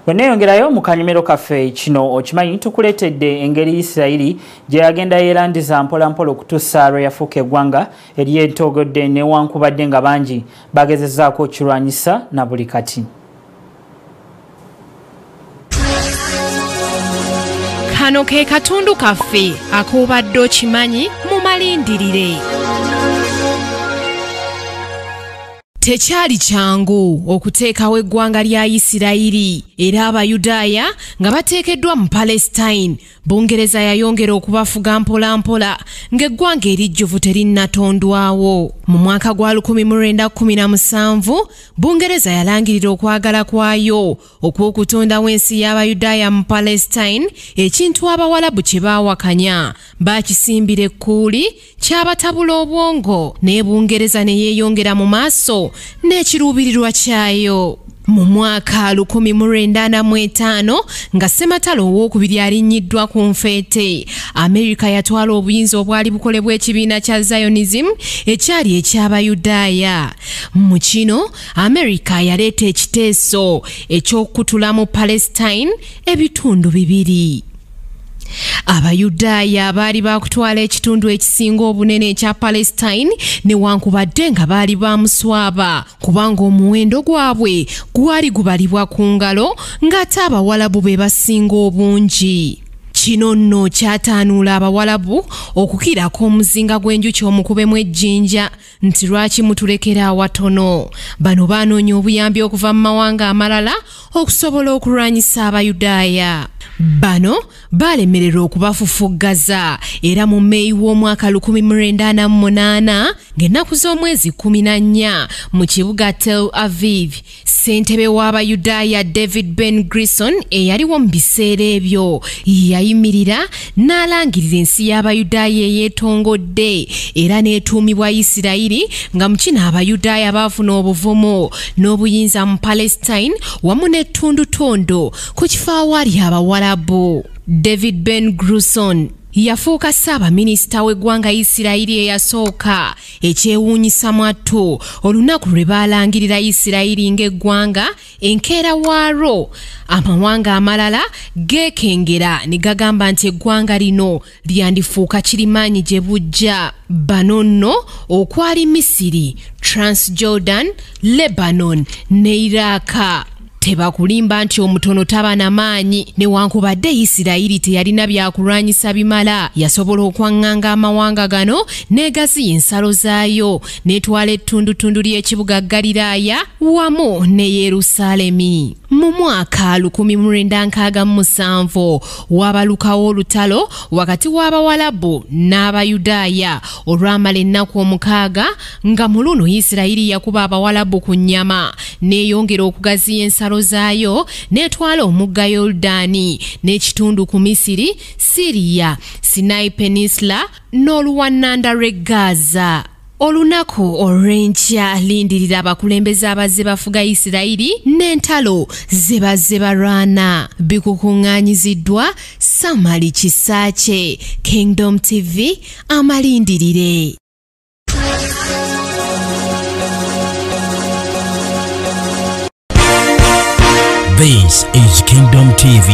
Bwe neeyongerayo mu kanyumiro kaffe kino okimanyi, tukuleetedde engeri Isirayiri gye yagenda yeerandiza mpolampola okutuusa lwe yafuuka eggwanga eryetogodde, newankubadde nga bangi bagezezzaako okirwanyisa na buli kati. Kano ke katundu kaffe ak'obadde okimanyi mu malindirire. Tekyali kyangu okuteekawo eggwanga lya Isirayiri, era Abayudaaya nga bateekeddwa mu Palestine. Bungereza yayongera okubafuga mpolampola ng'eggwanga erijjuvuterinnatondwawo. Mu mwaka gwa 1917 Bungereza yalangirira okwagala kwayo okw'okutondawo ensi y'Abayudaaya mu Palestine, ekintu Abawalabu kye baawakanya. Baakisimbira ekkuuli, kyabatabula obwongo, naye Bungereza ne yeeyongera mu maaso n'ekiruubirirwa kyayo. Mu mwaka 1945 nga Ssematalo owookubiri alinnyiddwa ku nfeete, Amerika yatwala obuyinza obwali bukolebwa ekibiina kya Zionism ekyali eky'Abayudaaya. Mu kino Amerika yaleeta ekiteeso eky'okukutula mu Palestine ebitundu bibiri. Abayudaaya baali bakutwala ekitundu ekisinga obunene ekya Palestine, newankubadde nga baali bamuswaba, kubanga omuwendo gwabwe gwali gubalibwa ku ngalo ng'ate Abawalabu be basinga obungi. Kino nno kyataanuula Abawalabu okukirako omuzinga gw'enjuki omukubemu ejjinja nti lwaki mutulekera awatono. Bano baanoonya obuyambi okuva mu mawanga amalala okusobola okulwanyisa Abayudaaya. Bano baalemererwa okubafufuggaza, era mu Meeyi w'omwaka 1948 ng'ennaku z'omwezi 14 mu kibuga Tel Aviv, ssentebe w'Abayudaaya David Ben Grison eyaliwo mu biseera ebyo yayimirira n'alangirira ensi y'Abayudaaya eyeetongodde era n'etuumibwa Isirayiri, nga mu kino Abayudaaya baafuna obuvumu n'obuyinza mu Palestine wamu n'ettundutundu ku kifo awaali Abawalabu. David Ben Grison yafuuka ssaabaminisita w'eggwanga Isirayiri eyasooka. Ekyewuunyisa mwattu, olunaku lwe baalangirira Isirayiri ng'eggwanga, enkeera waalwo amawanga amalala geekengera ne gagamba nti eggwanga lino lyandifuuka kirimaanyi gye bujja. Bano nno okwali Misiri, Transjordan, Lebanon ne Iraka. Tebakulimba nti omutono taba na maanyi. Newankubadde Isirayiri teyalina byakulwanyisa bimala, yasobola okwaŋŋanga amawanga gano n'egaziya ensalo zaayo n'etwala ettundutundu ly'ekibuga Galiraaya wamu ne Yerusaalemi. Mu mwaka 1967 wabalukawo olutalo wakati w'Abawalabu n'Abayudaaya olwamala ennaku 6, nga mu luno Isirayiri yakuba Abawalabu ku nnyama n'eyongera okugaziya ensalo zaayo n'etwala omugga Yoludaani n'ekitundu ku Misiri, Siriya, Sinai Peninsula n'oluwannanda lw'e Gaza. Olunaku olw'enkya lindirira abakulembeze abazze bafuga Isirayiri n'entalo ze bazze balwana. Bikukuŋŋaanyiziddwa Samali Kisaakye, Kingdom TV, amalindirire. This is Kingdom TV.